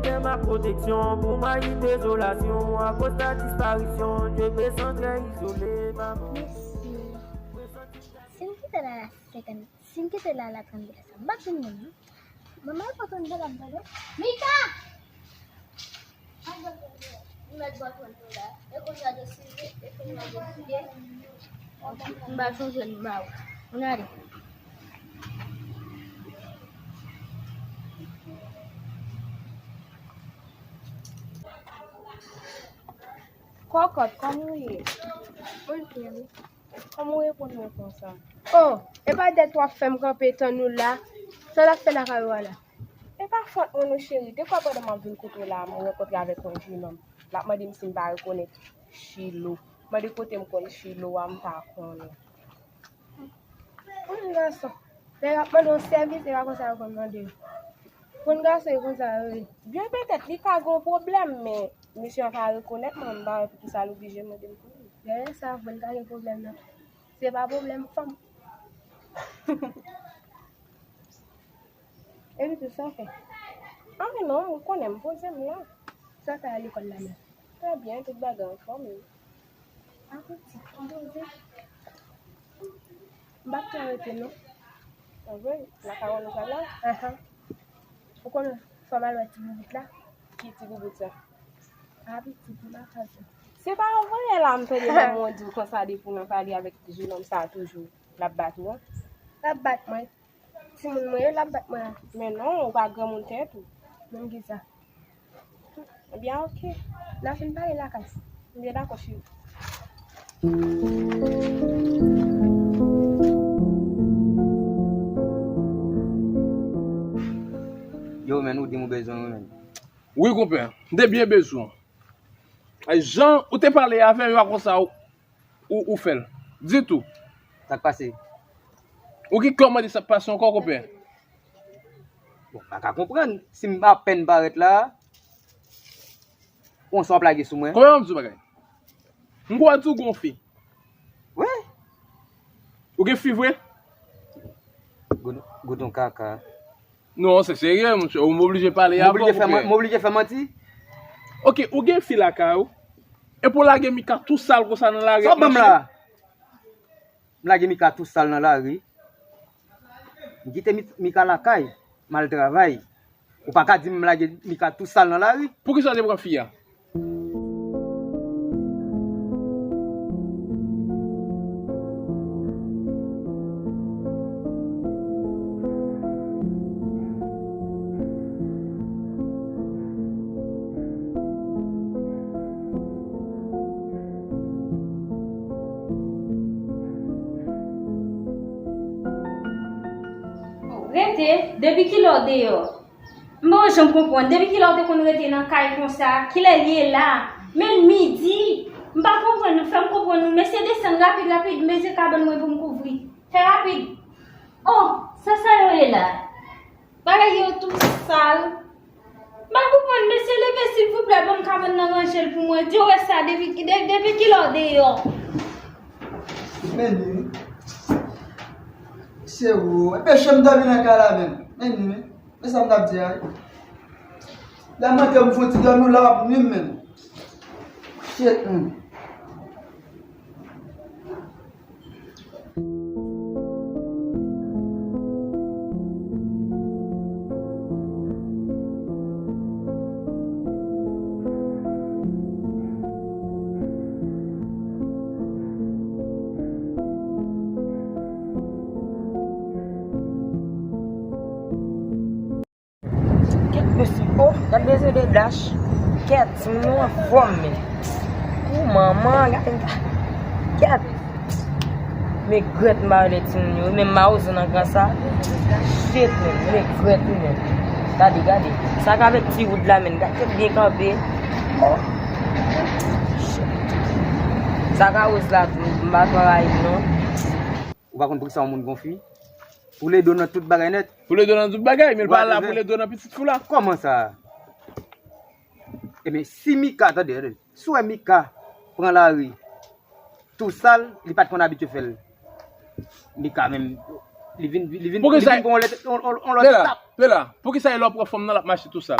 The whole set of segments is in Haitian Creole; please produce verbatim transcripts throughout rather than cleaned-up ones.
T'es ma protection pour ma dezolasyon. Akoz ta disparisyon, je me sens très isolé, maman. Mèsi. Si m kite l a la senkant, si m kite l a la trannde sa, m p ap jwenn moun, non. Manman, e pa konn jan l ap pale. Mika! Mèt bò konn nou la. E konn sa de size, e konn sa de size. M pa sonje nou ba ou. Ann ale. Kòkòt, kòman w ye? Mwen byen, wi. Kòman w reponn mwen konsa? Oh, e pa dèt w ap fè m kanpe tann ou la? Sa w ap fè lakay ou a la? E pa fòt mwen non, cheri. Dekwa pandan m ap vin kote w la, mwen rankontre avèk yon jenòm. L ap mande m si m pa rekonèt Chilo. Mande kote m konn Chilo a, m pa konnen. Moun gason, lè y ap mande yon sèvis, se pa konsa yo konn mande yo. Moun gason, e konsa yo ye. Byen petèt, li ka gen yon pwoblèm, men mesye an pa rekonèt mwen, m pa wè poukisa l oblije mande m pou li. Dèyè sa, moun ka gen pwoblèm nan. Se pa pwoblèm fanm. Epi tou sa w fè? Anyen non, ou konnen m poze m la. Sa w fè a lekòl la menm? Trè byen, tout bagay anfòm wi. Apitit, m poze. M p ap twò rete non. Anvre, lakay ou nou pral la? Ahan. Ou konnen fò m al wè ti boubout la? Ki ti boubout sa? Apitit, m pa ka di. Se pa anvre la m tande manman w di w konsa depi w nan pale avèk jenòm sa toujou. L ap bat ou an? L ap bat mwen. Timoun mwen yo, l ap bat mwen an. Men non, ou pa granmoun tèt ou. Menm kisa? Ebyen, oke. N a fin pale lakay. Ebyen, dakò, cheri. Yo, men, ou di m ou bezwen mwen, men. Wi, konpè. M te byen bezwen w. Ay, jan ou te pale avè yo a konsa, ou, ou, ou fè l. Ditou. Sa k pase? Ou ki kòmande sa k pase ankò, konpè? Bon, m pa ka konprann. Si m apèn parèt la, konsa w ap lage sou mwen. Konbyen w ap di w bagay? M kwè w di w gon fi. Wi. Ou gen fi vre? Goudon, goudon kaka. Non, se serye, monchè. Ou m oblije pale avè w, monchè. M oblije fè manti? Ok, ou gen fi lakay ou. Epi w lage Mika tou sal konsa nan lari. Sa w ban m la? M lage Mika tou sal nan lari. M kite Mi-, Mika lakay. M al travay. Ou pa ka di m lage Mika tou sal nan lari. Poukisa w te pran fi a? Rete, depi kilè w deyò? M pa janm konprann. Depi kilè w te konn rete nan kay konsa? Kilè l ye la? Men midi. M pa konprann nou. Fè m konprann nou. Mesye, desann rapid, rapid. Mete kabann mwen pou m kouvri. Fè rapid. Oh, sa sa yo ye la? Bagay yo tou sal. M pa konprann. Mesye, leve, silvouplè, ban m kabann nan ranje l pou mwen. Di w wè sa depi, de-, depi kilè w deyò? Men ni. Se ou. Enpeche m dòmi nan kay la menm. Men ni, men. Men sa m t ap di a wi. Lè m antre m fon ti dòmi w la w ap nwi m menm. Shit, man. Kèt mesye, oh, gad bezwen de dach. Kèt, timoun yo anfòm, men. Kou manman, gade, kèt. Men grèt m pa rele timoun yo, men m pa oze nan gran sa. Shit, men, men grèt wi, men. Gade, gade. Sa k avèk ti woud la, men. Gade, kèt byen kanpe. Oh. Shit. Sa ka woz la tou, m pa twò rayi, non. Ou pa konn poukisa yon moun gon fi? Pou l ede w nan tout bagay nèt. Pou l ede w nan tout bagay, men l pa la pou l ede w nan pitit fi w la. Kòman sa? Ebyen, si Mika, tande, tande, si w wè Mika pran lari tou sal, li pa t konn abitye fè l. Mika menm, li vin, li vin, li vin pran yon lòt, yon, yon, yon lòt etap. Pela, poukisa e lè w pran fanm nan l ap mache tou sal?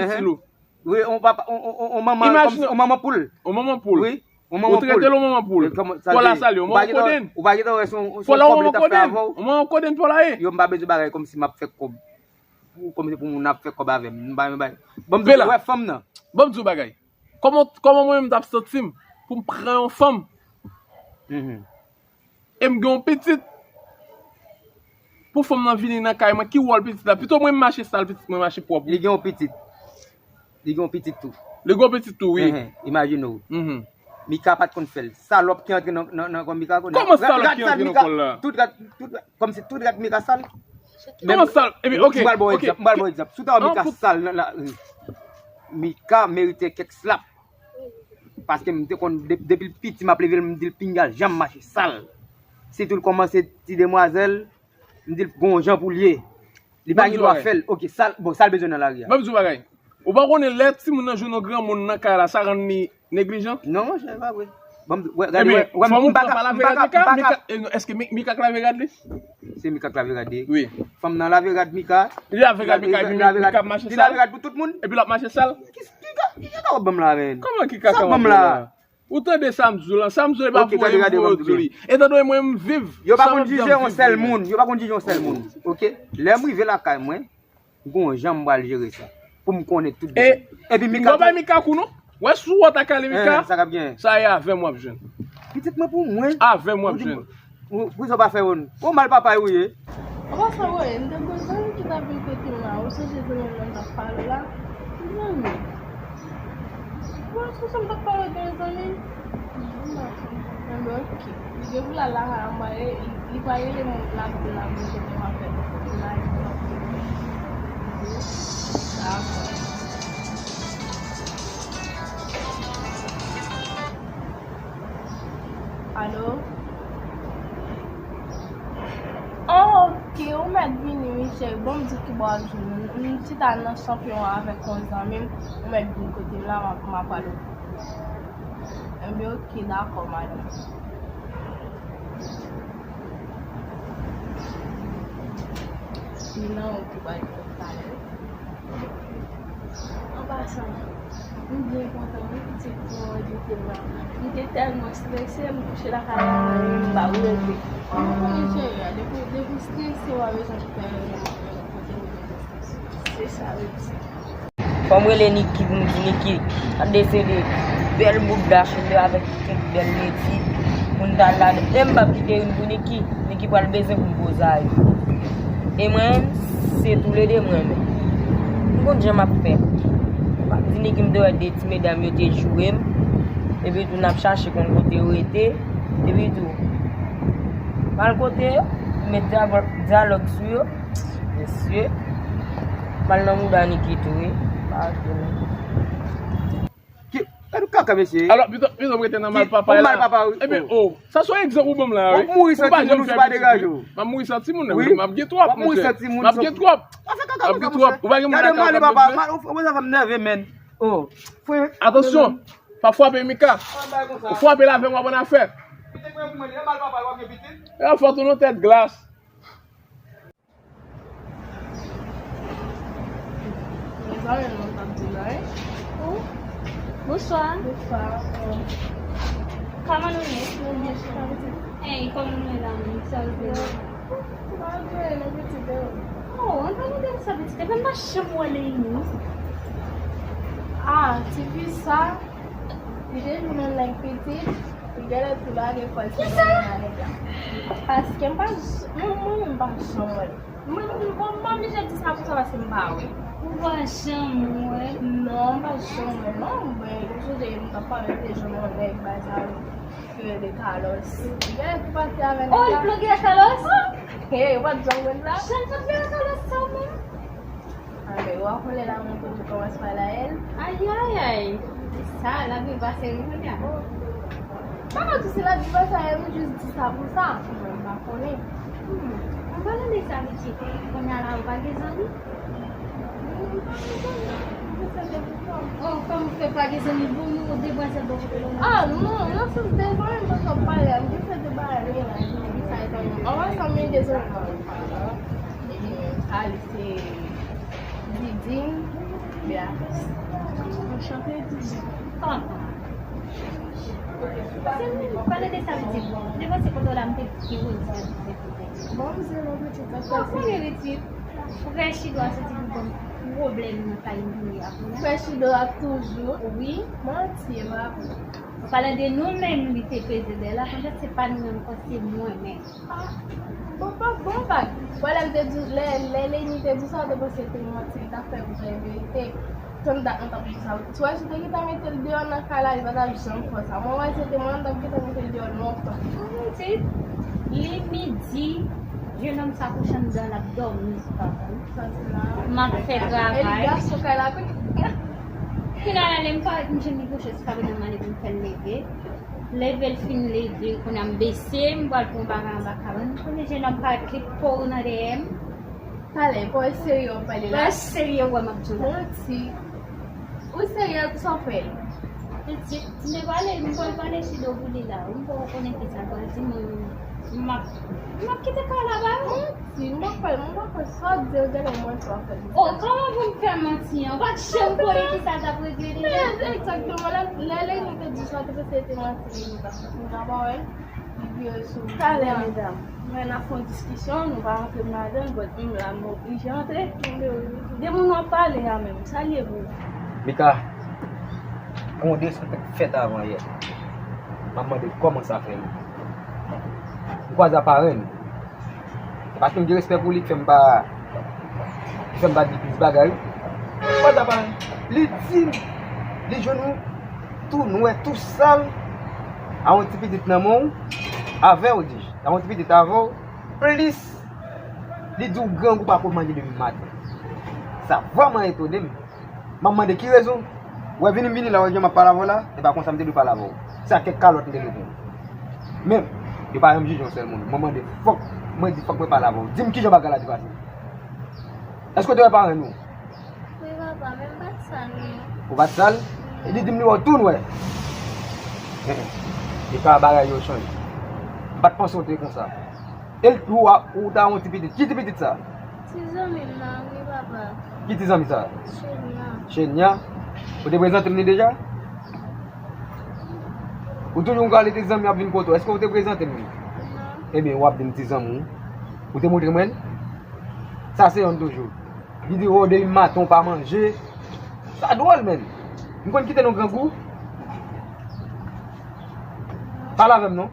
pitit ou. Wi, on papa, on, on, on, on manman, kòmsi, on manman poul. On manman poul. Wi, on manman poul. Ou trete l on manman poul. Fò la salye, on manman kodenn. Ou pa gentan wè se on, se on kòb li t ap fè avè w. On manman kodenn fò la ye. Yo, m pa bezwen bagay kòmsi m ap fè kòb. Kòmsi pou moun ap fè kòb avè m. M pa, m pa. Bon, m di w, wè fanm nan. Bon, m di w bagay. Kòman, kòman mwen menm m t ap santi m pou m pran yon fanm? E m gen yon pitit. Pou fanm nan vini nan kay mwen, ki wòl pitit la? Pito mwen m mache sal, pitit mwen mache pwòp. Li gen yon pitit. Li gen yon pitit tou. Li gen yon pitit tou, wi. Enhen, imajine w. Mika pa t konn fè l. Salòp ki antre nan, nan, nan kò Mika kounye a. Kòman salòp ki antre nan kò l la? Tout rad, tout rad, kòmsi tout rad Mika sal. Kòman sal? Epi, ok, m pral ba w egzanp, m pral ba w egzanp. Si w ta wè Mika sal nan lari, Mika merite kèk slap. Paske m te konn, de-, depi l piti, m ap leve l, m di l, "Pinga, janm mache sal." Sitou l kòmanse ti demwazèl, m di l, "Gon jan pou l ye." Li pa gen dwa fè l. Ok, sal, bon, sal bezwen nan lari a. Ban m di w bagay. Ou pa konnen lè timoun nan jwenn yon granmoun nan kay la, sa rann li neglijan? Non, monchè, e pa vre. Bon, m, wè, gade, wè, wè, m pa ka, m pa ka, m pa ka. Èske Mi-, Mika k lave rad li? Se Mika k lave rad li. Wi. Fanm nan lave rad Mika. Li lave rad Mika, epi Mika ap mache sal. Li lave rad pou tout moun. Epi l ap mache sal. Ki, ki ka, ki ka w ap ban m la, menn? Kòman ki ka w ap ban m la? Ou tande sa m di w lan? Sa m di w, e pa pou mwen menm pou yo di w li. Etan done mwen, m viv. Yo pa konn jije yon sèl moun. Yo pa konn jije yon sèl moun. Ok? Lè m rive lakay mwen, gon jan m pral jere sa. Pou m konnen tout detay. Epi Mika. Mika kou non. Wè si w ta kale Mika. Sa k ap gen? Sa e avè m w ap jwenn. Pitit mwen pou mwen. Avè m w ap jwenn. Ou, pou sa w pa fè youn. Ou mal papay ou ye. Ou pa fè woye, m te gon zanmi ki t ap vin kote m la. Ou sonje zanmi m nan t ap pale la? Ki zanmi? Bon, se sa m t ap pale de zanmi m. Enben, ok. Li gen pou l al lakay anba e li, li pa rele m la pou l ap vin kote m ap fè kote m la, li p ap kote m. Dakò. Alo? Oh, ok, ou mèt vini, wi, cheri. Bon, m di w ki bò w ap jwenn m. M chita nan Chanpyon avèk yon zanmi m. Ou mèt vin kote m la, m ap, m ap pale w. Enben, ok, dakò, madanm. Li nan wout, li pral vin talè. Sa, m byen kontan wi pitit pou w envite m la. M te tèlman strese, m kouche lakay la, m pa rete. Ou konnen cheri a, depi, depi w strese, w pa bezwen fè anyen, kote w bezwen strese. Se sa wi pitit. Fò m rele Niki pou m di Niki, gade se de bèl bout dachete avèk kèk bèl leti pou n ta al ladan. E m p ap kite youn pou Niki. Niki pral bezwen pou m poze a yo. E mwen menm, se toulede m renmen. M konn jan m ap fè. M ap di Niki m te wè de ti medam yo te joure m. Epi tou n ap chache konn kote yo rete. Epi tou, m al kote yo, m met dyalòg, dyalòg sou yo. Mesye, m al nan mouda Niki tou wi. Pa jwe non. Ki, gade kaka mesye. Alò, pito, pito m rete nan mal papa la. Mal papa wi. Ebyen, oh, sa se yon egzanp ou ban m la wi. W ap mouri san timoun ou si pa degaje w. M ap mouri san timoun nan, wi, m ap gen twòp, mesye. M ap gen twòp. Pa fè kaka konsa, monchè. Ou pa gen moun nan ka fè m mal papa, mal, ou, ou, ou nève, menn. Oh, frè. Atansyon, pa frape Mika. Ou frape l avè m, w ap ann afè. Pitit mwen pou mwen, li mal papa, w ap gen pitit. E fò tou nou tèt glas. Mezanmi, mwen p ap di la, wi. Ou? Bonswa. Bonswa. Kòman nou ye? Nou byen, chita pitit. Ey, kòman nou ye la menm? Sa ou te? Malgre nou pitit yo. Oh, ann pa mande sa pitit, men m pa janm wè Leini. Ah, ti fi sa, li te vin nan nèg pitit, li genlè tou lage kò l sou nèg la. Paske m pa, mwen, mwen menm m pa janm wè l. Mwen, mwen, mwen, m oblije di sa konsa paske m pa wè. Ou pa janm wè? Non, m pa janm wè, non. Mwen, m sonje m t ap pale de jwenn yon nèg, bagay sa yo, ki rele Carlos. Li genlè tou pati avè nèg la. Oh, li bloke ak Carlos? Hey, ou pa t janm wè l la? Jan l bloke ak Carlos sa menm? Anben, ou a konnen la, mwen toujou kòmanse pale a èl. Ayayay! Sa, l ap vin pase m kounye a. Pa nan tou se la di pa sa, e ou jis di sa pou sa. Mwen pa konnen. Hmm. An palan de sa, pitit, kounye a la ou pa gen zanmi? Hmm, pa gen zanmi. Mwen se te pou sa. Oh, kòm ou fè pa gen zanmi, bon, nou demwazèl bò kote nou. Ah, non, nan sans de zanmi, m pa ka pale, m jis se te pale la, di sa e zanmi. An wè sa, men de zanmi. Epi, sa, li se Didine Beatrice. Anchante, Didine. Kontan. Se mwen, pale de sa pitit. Devan se kote w la, m te di ou di sa pitit. Bon, se mwen pitit, sa. Ou konnen pitit. Frè Chido a soti pou ban m pwoblèm nan kay m ye a kounye a. Frè Chido a toujou. Wi. Manti, e pa vre. An palan de nou menm, li te peze dèyè la, konsa se pa nou menm ankò, se mwen menm. Ah, bon, pa bon, pa. Bon, lè m te di, lè, lè Leni te di sa, w te panse se te manti, li t ap fè vrè verite. Tann dat mwen t ap di sa. Ou wè, si w te gentan mete l deyò nan kay la, li pa t ap janm fè sa. Mwen wè, se te mwen, m t ap gentan mete l deyò lontan. Pitit, li midi, jennonm sa kouche anndan, l ap dòmi sou kay la. M ap fè travay. E li gason kay la, pi. Finalman, lè m parèt, m jwenn li kouche sou kay la, m mande pou m fè l leve. Leve l fin leve, kounye a m bese, m pral pran bagay anba kabann. Kounye a jennonm parèt li kouri nan dèyè m. Talè, pa w serye w ap pale la. Pa serye w wè m ap di w la. Manti. Ou serye pou sa w fè l? Pitit, m te pale, m pral pale Chido pou li la. M poko konnen kisa l pral di, men m ap, m ap kite kay la ba ou. Manti, m pa kwè, m pa kwè sa w di, ou genlè manti w ap fè. Oh, kòman pou m fè manti an? Ou pa t janm konnen kisa l t ap regle deja? Men, egzakteman, lè, lè Leni te di sa, te panse se te manti Leni t ap fè. Ou pa wè? Li vire sou ou. Talè, medam. Men n ap fè yon diskisyon, nou pa rantre m ladan l, but m la, m oblije antre. De moun w ap pale a menm, sa l ye pou ou? Mika, gon derespektan k fèt avan yè. M ap mande kòman sa fè ye. M kwaze ak parenn. Se paske m gen respè pou li k fè m pa, ki fè m pa di plis bagay. M kwaze ak parenn. Li di m, li jwenn ou tou nwè, tou sal, a yon ti pitit nan men w, avè w, di, a yon ti pitit avè w, plis li di w grangou pa ko manje depi maten. Sa vrèman etone m. M ap mande ki rezon. Ou wè, vini m vini la, ou wè jan m ap pale avè w la, se pa konsa m te dwe pale avè w. Se ak kèk kalòt m te dwe pran w. Men, yo pa janm jije yon sèl moun. Mwen mande, fòk, mwen di, fòk mwen pale avè w. Di m kijan bagay la te pase. Èske w te wè parenn ou? Wi, papa, men m pa t sal, non. Ou pa t sal? E li di m li wè w tou nwè. Hein, hein. E pa bagay yo chanje. M pa t panse w te konsa. E l, ou a, ou ta yon ti pitit. Ki ti pitit sa? Ti zanmi m nan, wi, papa. Ki ti zanmi sa? Chenya. Chenya? Ou te prezante m li deja? Ou toujou gade ti zanmi ap vin kote w. Èske ou te prezante m li? Ebyen, w ap di m ti zanmi w. Ou te montre mwen l? Sa se yonn toujou. Li di, "Oh, depi maten w pa manje." Sa dwòl, menn. M konn kite nou grangou. Pale avè m non.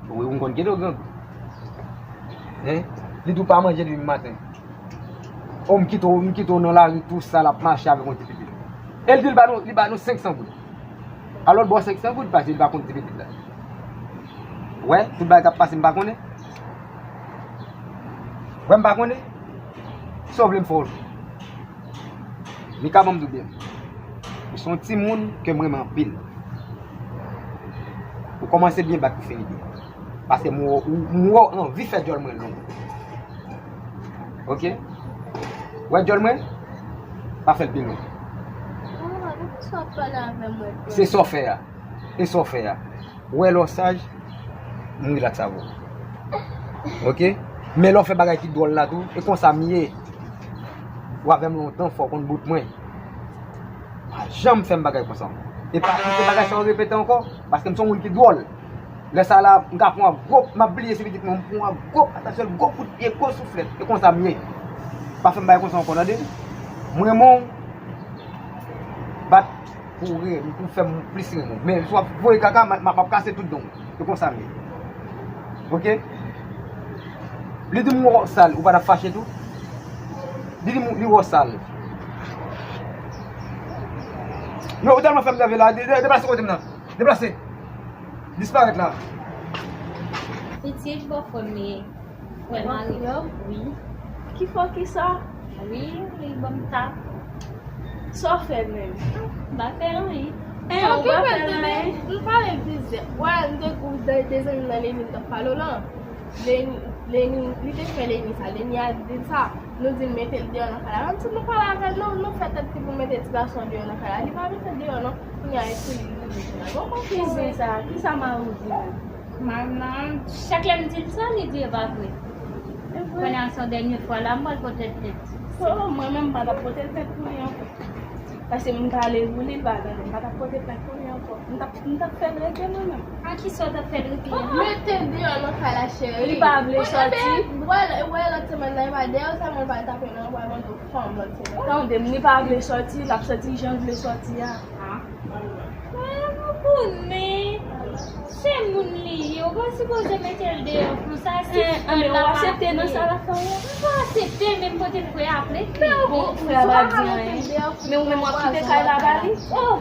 Wi, m konn kite w grangou. Hein? Li di w pa manje depi maten. Oh, m kite w, m kite w nan lari tou sal ap mache avèk yon ti pitit. E l di l ba nou, li ba nou senk san goud. Alò l ba w senk san goud paske li pa konn ti pitit la. Wè, tout bagay k ap pase m pa konnen. Wè m pa konnen. Sa w vle m fè w? Mika, ban m di w byen. Ou se yon timoun ke m renmen anpil. Ou kòmanse byen bat pou fini byen. Paske m wè w, m wè w anvi fè djòl mwen long. Oke? Wè djòl mwen? Pa fè l pi long. Mama, poukisa w ap pale avè mwen konsa? Se sa w fè a. E sa w fè a. Wè lè w saj, m rilaks avè w. Oke? Men lè w fè bagay ki dwòl la tou, e konsa m ye. Ou avè m lontan, fò w konn bout mwen. Pa janm fè m bagay konsa. E pa kite bagay sa yo repete ankò, paske m se yon moun ki dwòl. Lè sa la, m ka pran gwo, m ap bliye se pitit mwen, m pran gwo patasyèl, gwo kout pye, gwo souflèt. E konsa m ye. Pa fè m bagay konsa ankò, tande? M renmen w, bat pou w re-, pou w fè m plis renmen w. Men si w ap voye kaka, m, m, m ap kase tout dan w. Se konsa m ye. Oke? Li di m wè w sal, ou pa t ap fache tou? Li di m li wè w sal. Yo, ou tèlman fè m nève la, de-, de-, deplase kote m nan. Deplase. Disparèt la. Pitit, bòfrè m li ye. Frè mari w? Wi. Ki fò ki sa? Wi, li ban m tap. Sa w fè menm? M pa fè l anyen. E, ou pa fè l anyen? M pale plizyè. Wè, m te gou de, de zanmi nan Leni m t ap pale w lan. Leni, Leni, li te fè Leni sa. Leni al di l sa. Nou di l mete l deyò nan kay la. Menm si nou pale avè l, nou, nou fè tèt ki pou mete ti gason an deyò nan kay la. Li pa mete l deyò non. Kounye a, epi li rive vin la. Bon, konfizyon. Kisa, kisa mari w di menm? Manman, chak lè m di l sa, li di e pa vre. Kounye a se yon dènye fwa la, m pral pote l plent. Oh, mwen menm, m pa t ap pote l plent pou li ankò. Paske m t ale pou li, l pa tande. M pa t ap pote l plent pou li ankò. M t ap, m t ap fè l rete mwen menm. A kisa w t ap fè l rete a? Mete l deyò nan kay la, cheri. Li pa vle sòti. Wè, wè, lòt semèn nan, e pa deyò sa mwen pral tape non, mwen pral mande w fanm lòt semèn. Tande m, li pa vle sòti, l ap sòti jan l vle sòti a. Mwen konnen se moun li ye, ou pa sipoze mete l deyò konsa, si frè l la pa vle. Ou aksepte nan sa l ap fè w la? M pa aksepte, men m pote frè a plent li. Men ou menm w ap kite kay la ba li? Oh!